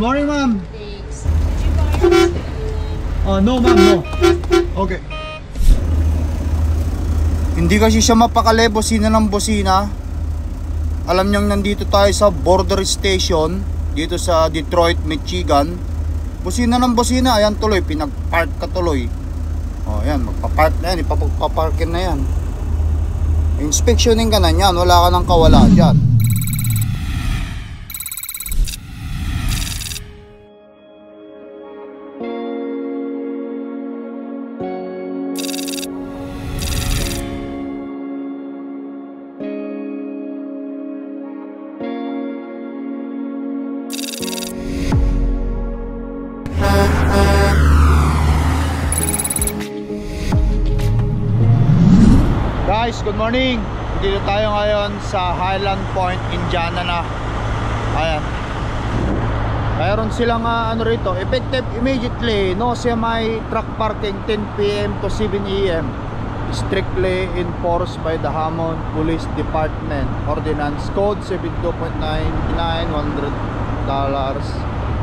morning, ma'am. Thanks. Did you buy No, ma'am, no. Okay. Hindi kasi siya mapakali, bosina ng bosina. Alam niyang nandito tayo sa border station dito sa Detroit, Michigan. Bosina ng bosina, ayan tuloy, pinag-park ka tuloy. Ayan, magpa-park na yan, ipapagpaparkin na yan. Inspectioning ka na yan, wala ka nang kawala dyan. Guys, good morning. Dito tayo ngayon sa Highland Point, Indiana na. Ayan. Mayroon silang ano rito, effective immediately, no semi-truck parking 10 PM to 7 AM. Strictly enforced by the Hammond Police Department. Ordinance Code 72.99, $100.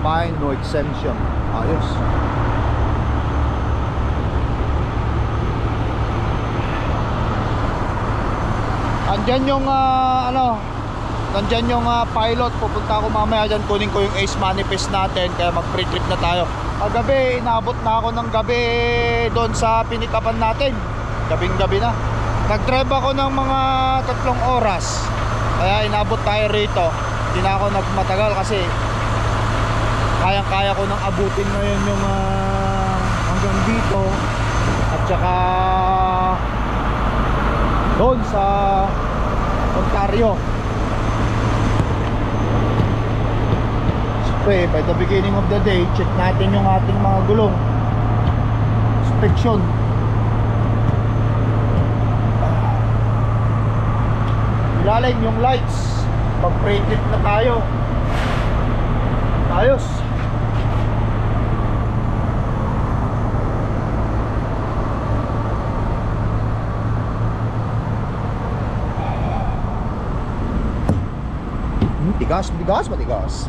Fine, no exemption. Ayos. Andyan yung nandyan yung pilot. Pupunta ako mamaya dyan, kunin ko yung ace manifest natin. Kaya mag pre-trip na tayo. Kagabi, inabot na ako ng gabi doon sa pinikapan natin. Gabing gabi na. Nag-drive ako ng mga 3 oras. Kaya inabot tayo rito. Hindi na ako nagmatagal kasi kayang-kaya ko nang abutin ngayon yung hanggang dito. At saka doon sa Ontario. Siyempre, by the beginning of the day, check natin yung ating mga gulong. Inspection. Ilalim yung lights. Pag pre-trip na tayo. Ayos. Matigas.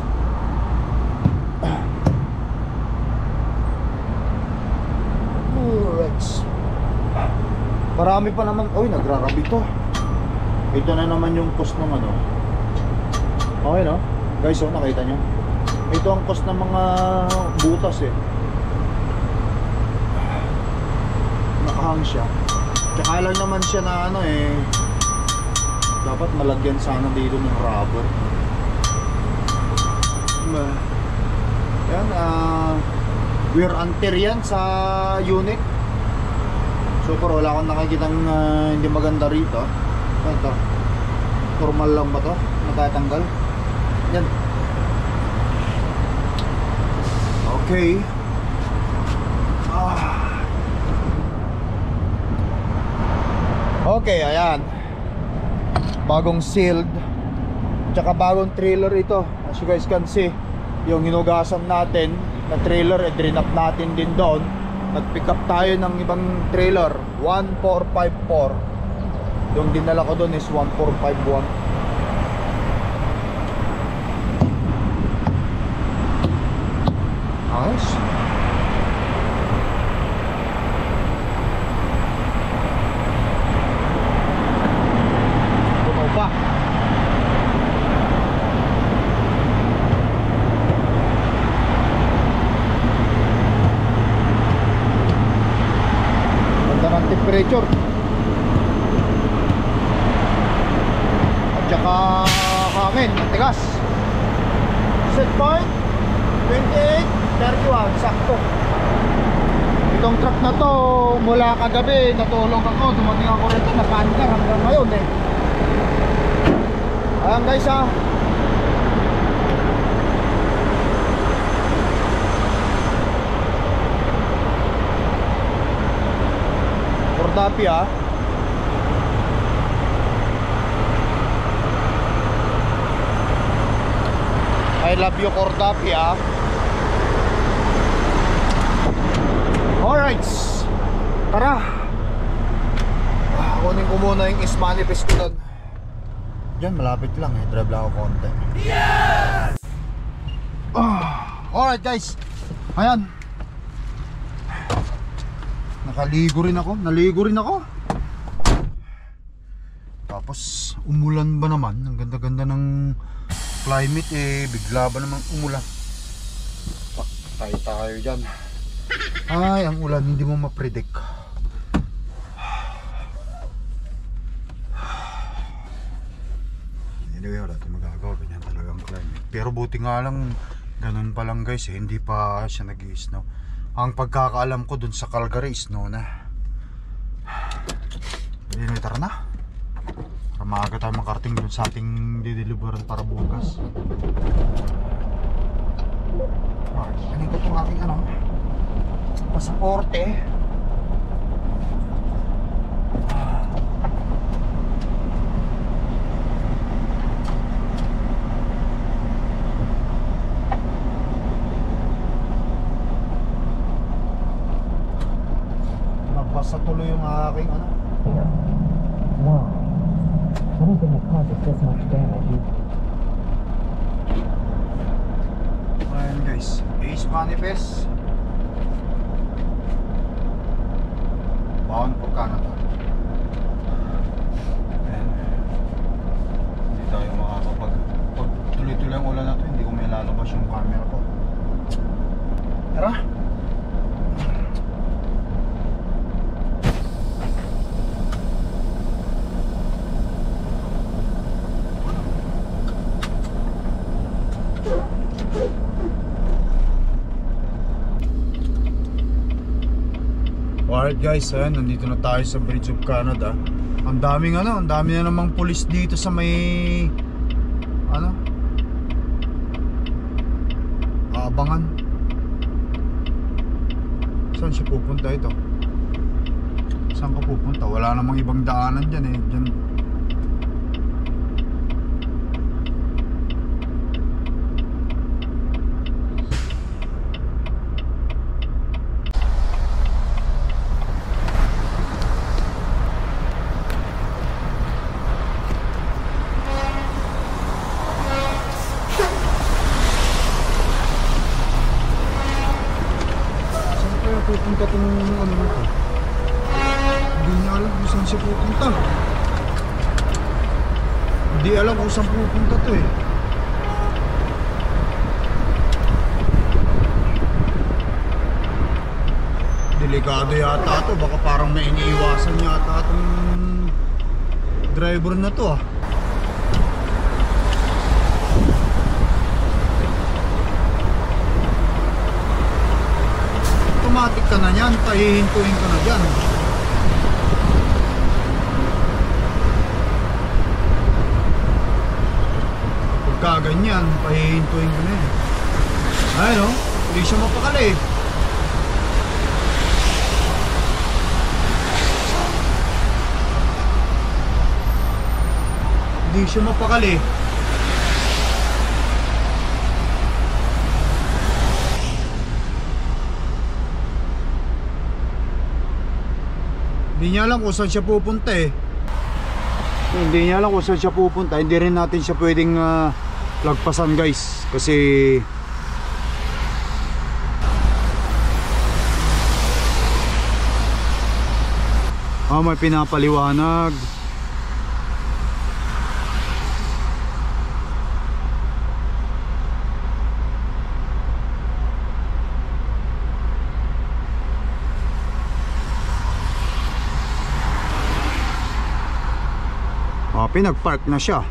Alright. Marami pa naman. Uy, nagrarabi to. Ito na naman yung cost ng ano. Okay, no? Guys, nakita nyo? Ito ang cost ng mga butas eh. Nakahang siya. Tsaka lang naman siya na ano eh, dapat malagyan sana dito ng rubber. Yan, wear and tear yan sa unit. Super, wala akong nakikitang hindi maganda rito. Ito, normal lang ba to? Natatanggal. Yan. Okay. Okay, ayan. Bagong sealed. Tsaka bagong trailer ito. As you guys can see, yung hinugasan natin na trailer, drinap natin din doon. Nag-pick up tayo ng ibang trailer, 1454. Yung dinala ko doon is 1451. Nice. Puno pa. Temperature at saka hangin, matigas. Set point 28-31, sakto. Itong truck na to mula kagabi natulog ako, dumating ako rito na paandar hanggang ngayon eh. Ayan guys ha, Cordapi ah. I love you Cordapi ah. Alright, tara. Kunin ko muna yung is-manifest ko doon. Diyan malapit lang eh, drive lang ako konti. Yes! Alright guys, ayan, naligo rin ako. Tapos umulan ba naman? Ang ganda-ganda ng climate eh, bigla ba naman umulan? Patay tayo dyan. Ay, ang ulan hindi mo ma-predict. Anyway, wala tayong magagawa, ganyan talagang climate. Pero buti nga lang, ganun pa lang guys eh, hindi pa siya nag-i-snow. Ang pagkakaalam ko dun sa Calgary, snow na. Anyway, tara na. Para maaga tayo makarating dun sa ating dideliveran para bukas. Ano ko itong aking pasaporte. Nabasa tuloy yung aking Wow. Anything that causes this much damage, Ayan guys, Ace Manifest bound for Canada. Ayan. Hindi tayo makakapag pag tuloy-tuloy ang ulan na to, hindi ko may lalabas yung camera ko. Tara! Alright guys, ayan, nandito na tayo sa Bridge of Canada. Ang dami na namang pulis dito sa may aabangan. Saan siya pupunta ito? Saan ka pupunta? Wala namang ibang daanan dyan eh. Dyan. Pupunta itong nito. Hindi niya alam kung saan siya pupunta. Hindi alam kung saan pupunta to eh. Delikado yata to. Baka parang may iniiwasan yata itong driver na to ah. Automatic ka na yan, pahihintuin ka na dyan. Pagka ganyan, pahihintuin ka na yan. Ayun o, hindi siya mapakali. Hindi siya mapakali. Hindi niya alam kung saan siya pupunta eh. Hindi niya alam kung saan siya pupunta. Hindi rin natin siya pwedeng lagpasan guys. Kasi may pinapaliwanag. Pinag-park na siya.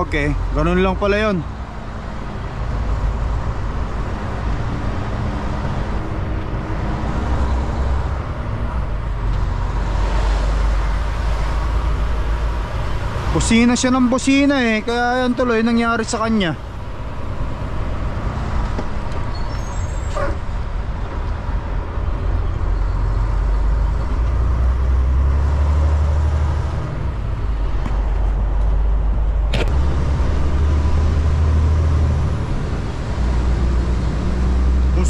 Okay, ganun lang pala yun. Busina siya ng busina eh, kaya yan tuloy nangyari sa kanya.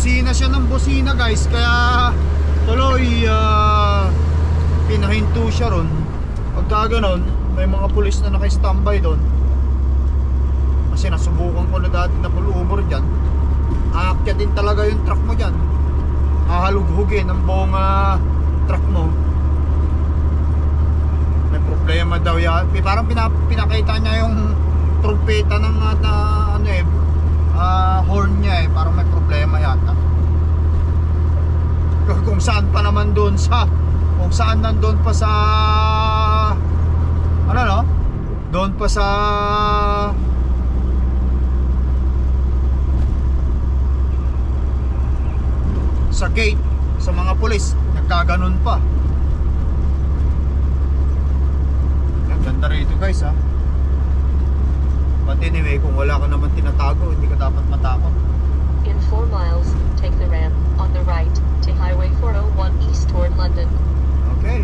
Busina siya ng busina guys, kaya tuloy pinahinto siya ron. Pagka ganon, may mga pulis na naka-standby doon. Kasi nasubukan ko na dati na pulumor dyan. Aakyat din talaga yung truck mo dyan. Hahalughugin ang buong truck mo. May problema daw yan. Parang pinakita niya yung trumpeta ng horn niya eh. Parang may problema yata. Kung saan pa naman doon sa, kung saan nandun pa sa ano no? Doon pa sa gate sa mga pulis, nagkaganon pa. Ang ganda rito guys ha. But anyway, kung wala ka naman tinatago, hindi ka dapat matakot. In 4 miles, take the ramp on the right to Highway 401 east toward London. Okay.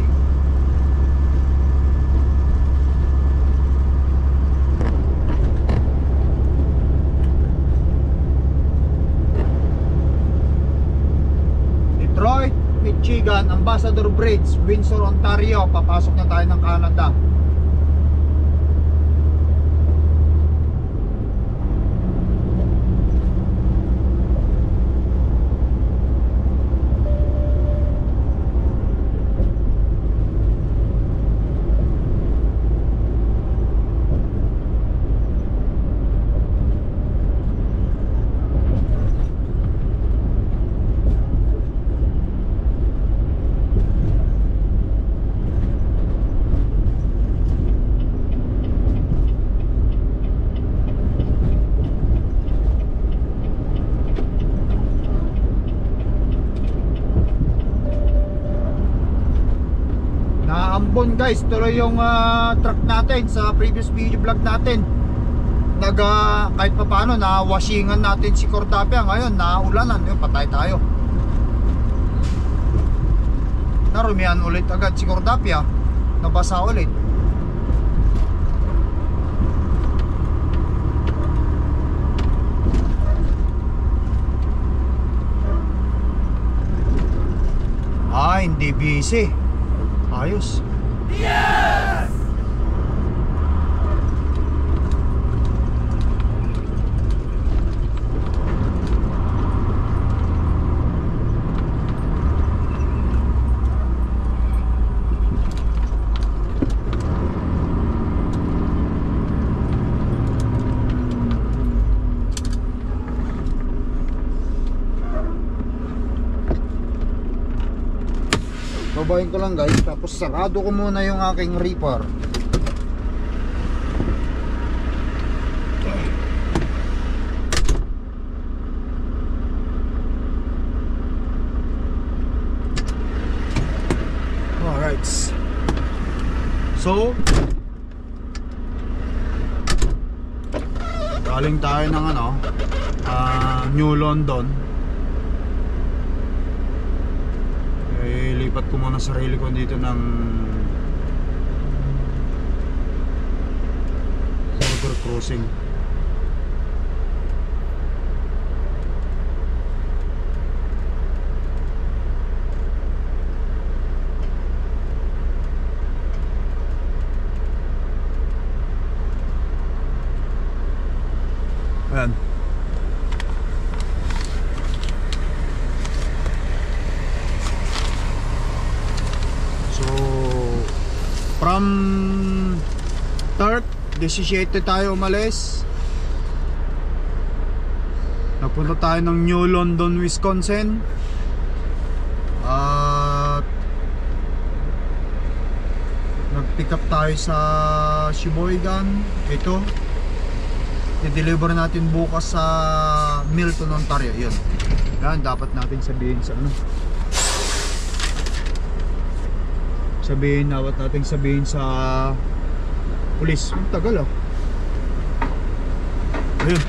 Detroit, Michigan, Ambassador Bridge, Windsor, Ontario. Papasok na tayo ng Canada. Naambon guys, tuloy yung truck natin sa previous video vlog natin. Kahit pa paano na washingan natin si Cordapia. Ngayon naulanan, yun, patay tayo. Narumihan ulit agad si Cordapia. Nabasa ulit. Hindi busy. Ayos. Yes! Babayin ko lang guys, tapos sarado ko muna yung aking reaper. Alright. So galing tayo ng New London. Lipat ko muna sarili ko dito ng border crossing. Ayan. From 3rd, 17 tayo umalis. Napunta tayo ng New London, Wisconsin. At nag-pick up tayo sa Sheboygan. Ito i-deliver natin bukas sa Milton, Ontario. Yun. Yan, dapat natin sabihin sa dapat natin sabihin sa pulis. Ang tagal Ayun.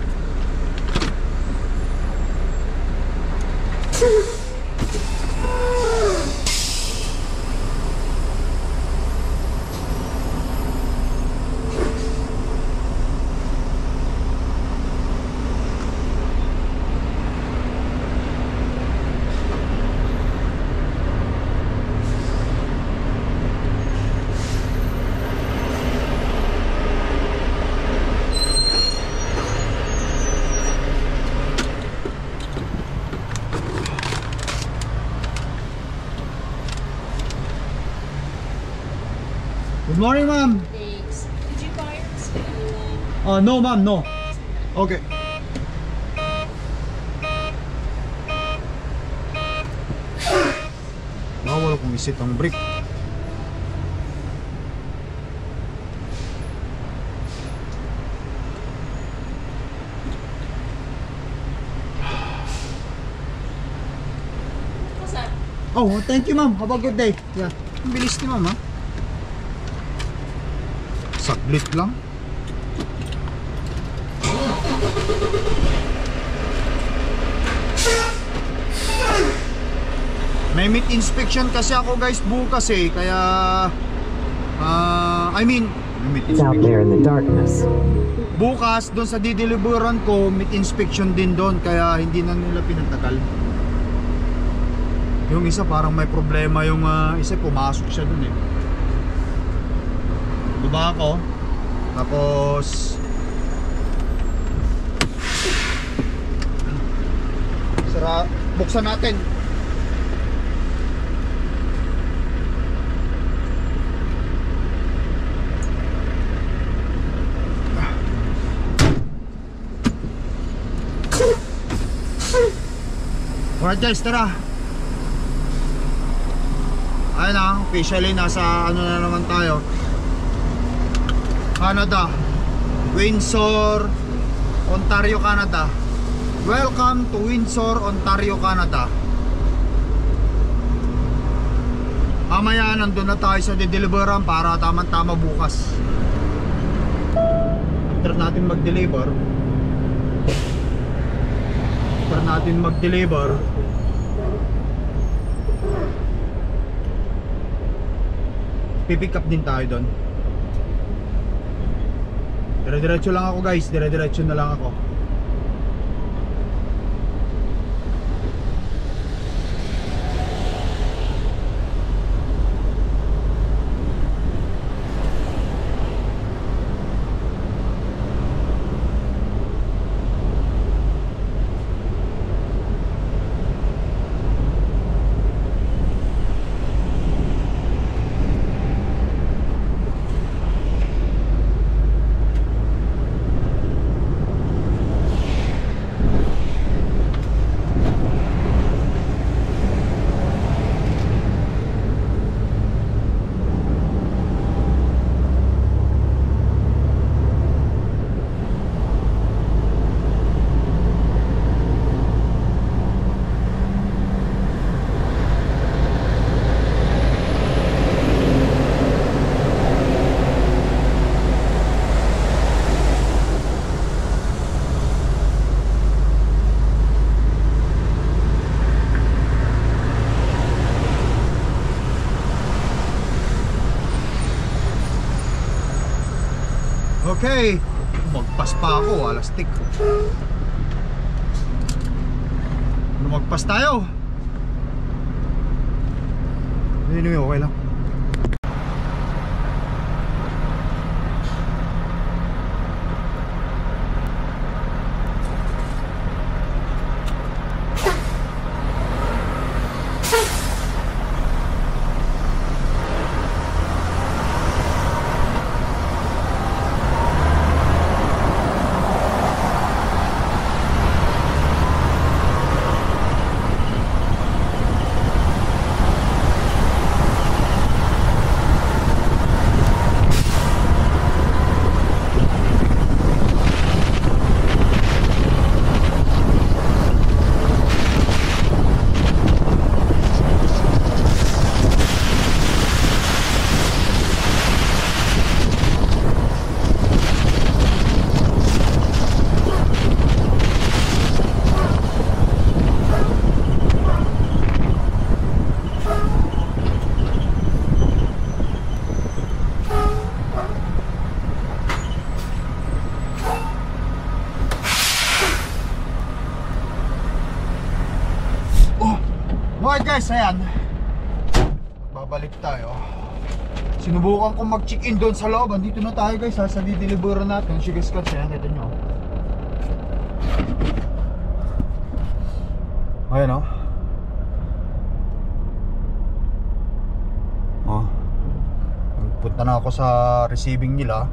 Good morning, ma'am. Thanks. Did you buy her school? No, ma'am, no. Okay. Bawal kong isit ang brick. What's that? Oh, thank you, ma'am. Have a good day. Yeah. Ang bilis ni ma'am, ha? Saglit lang. May meat inspection kasi ako guys bukas eh, kaya may meat It's out there inspection. in the darkness. Bukas doon sa dideliveran ko, meat inspection din doon, kaya hindi na nila pinatagal. Yung isa parang may problema, yung isa pumasok siya doon eh. Diba ako? Tapos buksan natin. Alright guys, tara. Ayun na, officially nasa ano na naman tayo, Canada, Windsor, Ontario, Canada. Welcome to Windsor, Ontario, Canada. Mamaya nandun na tayo sa dideliveran para tamang-tama bukas. After natin mag-deliver, pipick up din tayo doon. Dire-diretso lang ako guys, dire-diretso na lang ako. Okay, magpas pa ako, alastik. Magpas tayo. Anyway, okay lang. Okay guys, ayan, babalik tayo. Sinubukan kong mag-check-in doon sa loob. Andito na tayo guys ha, sa dideliveran natin. Sugar Scotch, ayan, ito nyo. Ayan o. Punta na ako sa receiving nila.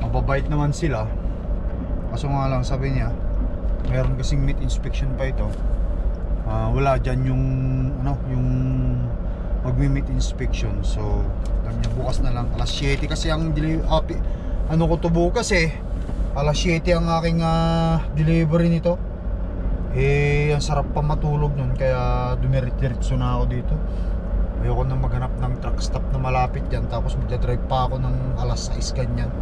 Mababait naman sila. Kaso nga lang sabi niya, meron kasing meat inspection pa ito. Wala dyan yung yung magmi-meat inspection. So alam niya bukas na lang alas 7 kasi ang ko to bukas alas 7 ang aking delivery nito. Ang sarap pa matulog nun, kaya dumiretso na ako dito. Ayoko na maghanap ng truck stop na malapit dyan, tapos magdadrive pa ako ng alas 6 ganyan.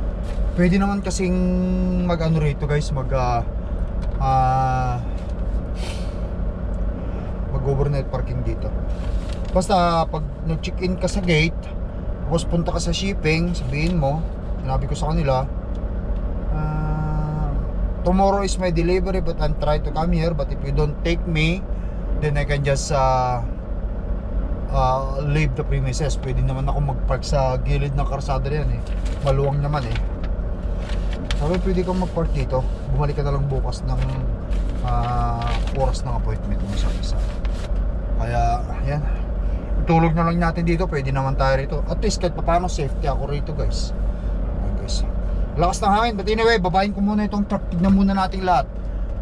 Pwede naman kasing rito guys, mag overnight parking dito. Basta pag nag-check-in ka sa gate, tapos punta ka sa shipping, sabihin mo, sinabi ko sa kanila, tomorrow is my delivery but I'm trying to come here, but if you don't take me, then I can just leave the premises. Pwede naman ako mag-park sa gilid ng karsada yan maluwang naman sabi pwede kang mag-park dito, bumalik ka na lang bukas ng oras ng appointment mo sa isa. Kaya yan, tulog na lang natin dito, pwede naman tayo rito. At least kahit paano safety ako rito guys. Ayan guys, lakas ng hangin. But anyway, babayin ko muna itong truck, tignan muna natin lahat.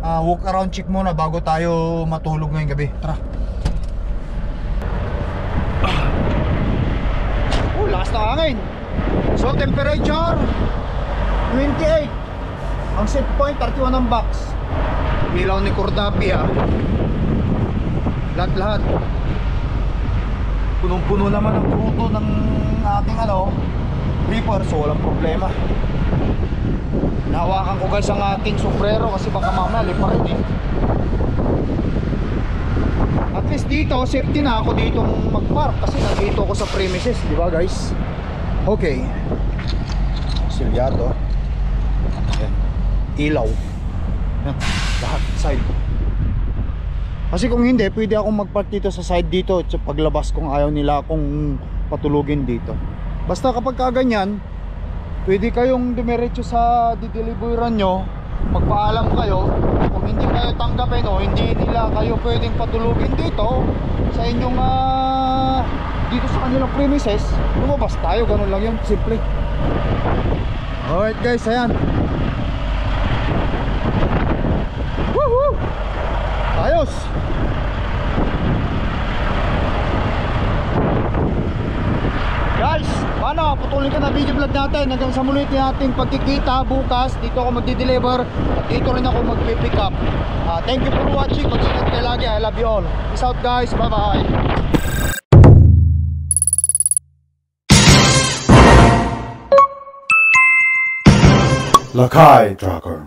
Walk around check muna bago tayo matulog ngayong gabi. Tara. Lakas ng hangin. So temperature 28. Ang set point 31 ang box. Ilaw ni Cordapi lahat punong-puno naman ang krudo ng ating reaper, so walang problema. Nahawakan ko guys ang ating sombrero kasi baka mamaya liparin At least dito safety na ako ditong mag-park kasi nandito ako sa premises, di ba guys? Okay, silyado. Ayan. Ilaw. Ayan. Lahat side. Kasi kung hindi, pwede akong mag-park dito sa side dito at paglabas kung ayaw nila akong patulugin dito. Basta kapag kaganyan, pwede kayong dumiretso sa dideliveran nyo, magpaalam kayo. Kung hindi kayo tanggapin o hindi nila kayo pwedeng patulugin dito sa inyong dito sa kanilang premises, lumabas tayo, ganun lang yung simple. Alright guys, ayan. Woohoo! Ayos! Guys, paano? Putulin ka na video vlog natin hanggang sa muli nating pagkikita bukas. Dito ako magdi-deliver at dito rin ako magpipick up. Thank you for watching. Mag-ingat kayo lagi. I love you all. Peace out guys. Bye bye. Lakay Trucker.